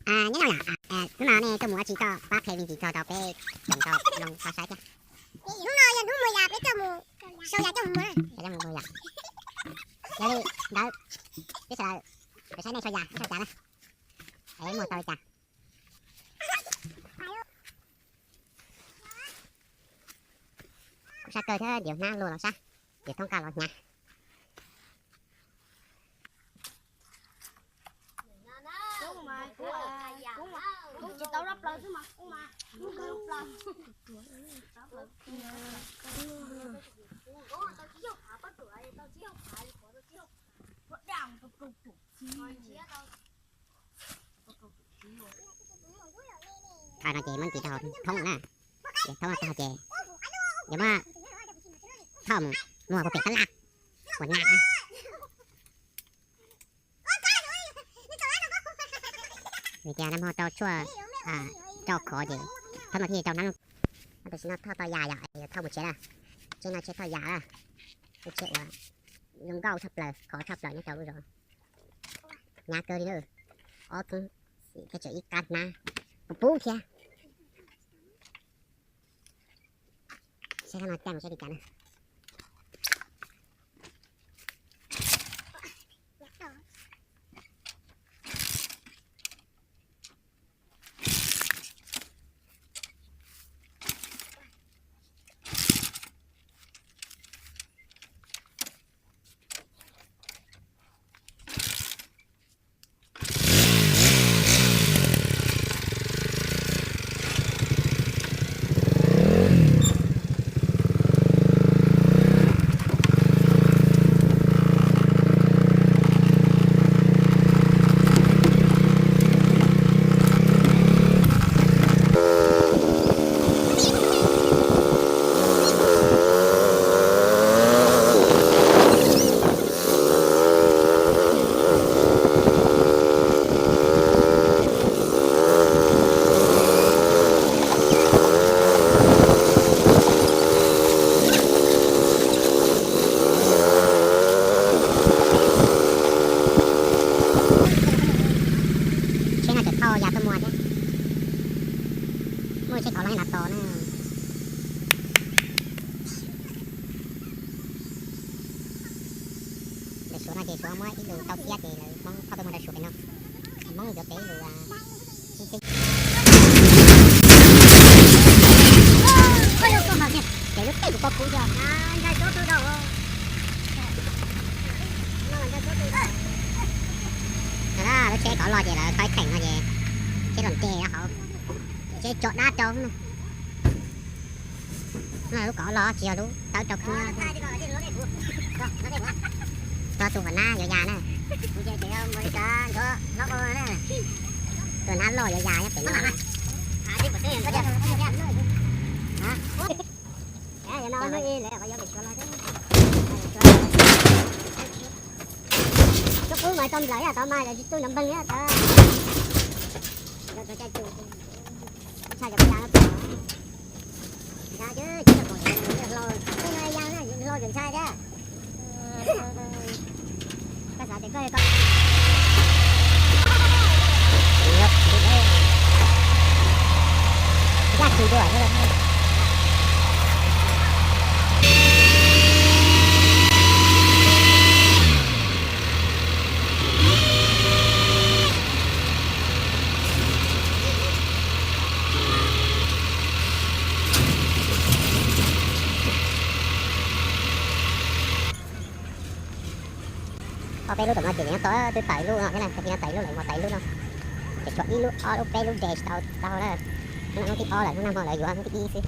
Nyob zoo yom, hnub no nej tuaj mus dab tsi koj pab qhia me ntsis txog rau peb tsoom tau zoo tau saib thiab. Hnub no yog hnub muag yas, peb tuaj mus sau yas coj mus muag. Yas coj mus muag yom. Yog li ntawd, peb sawv daws peb saib nej sau yas, nej sau cas na, es muag tau li cas. Kuv sab kaw thiab ntiav hnab luaj los sab, ntiav thoob qab los hnyav. Kuv tsis tau lub plaws xwb mas kuv mas kuv tau lub plaws. Thaum no ces muab ntim rau thoob na, ces thoob tag ces yuav muab thauj mus muag puag pem tab laj, ua na. Vim tias nag hmo rau tshuaj, rau khov ces thoob no thiaj rau hnab. Tam sim no thauj tau yas yom, thauj mus tsev na. Tsev no tsev thauj yas na, tsev uas zoo nkauj tshaj plaws, khov tshaj plaws nyob rau lub zos. Hnyav kawg li na, ob thoob xim thiab tseem ib qab hnab puv puv thiab. Saib no caij mus saib li cas na. Tsheb no tseem thauj yas tuaj muag thiab. Muaj tsheb khov los yeej nrov tos na. Lawv Suav no ces Suav muab ib lus tau siab ces lawv Hmoob thauj tuaj muag rau Suav pem no. Hmoob yuav pem ib lus. Ces lub teb kuv pom kuv yog ntshai tsob twg rau. Lub tsheb khov los ces lawv thauj kheem no ces tsheb los nres hauv, tsheb tso dab rau. No lub khov los tsis yog lub tawb rau khwb. Tso tus huam nab yuav yas na. Tus hnab loj yuav yas nyob pem no. Cov qub mas tau nplawm tau mas tsis tu nrov npeeg tau. Ntshai cov yas no. Ntshai, hlo, hlo ntshai thiab. Koj xav tias koj, koj, koj tsis dua thiab. Ob peb lub tom no ces nyob tod twb tawm ib lub no thiab na, tag kis no tawm ib lub lawm, hmo tawm ib lub no. Ces tshuav ib lub ob lub peb lub de tsis tau tau na. Hnub no hnub thib ob lawm, hnub nag hmo lawv yuav hnub thib ib xwb.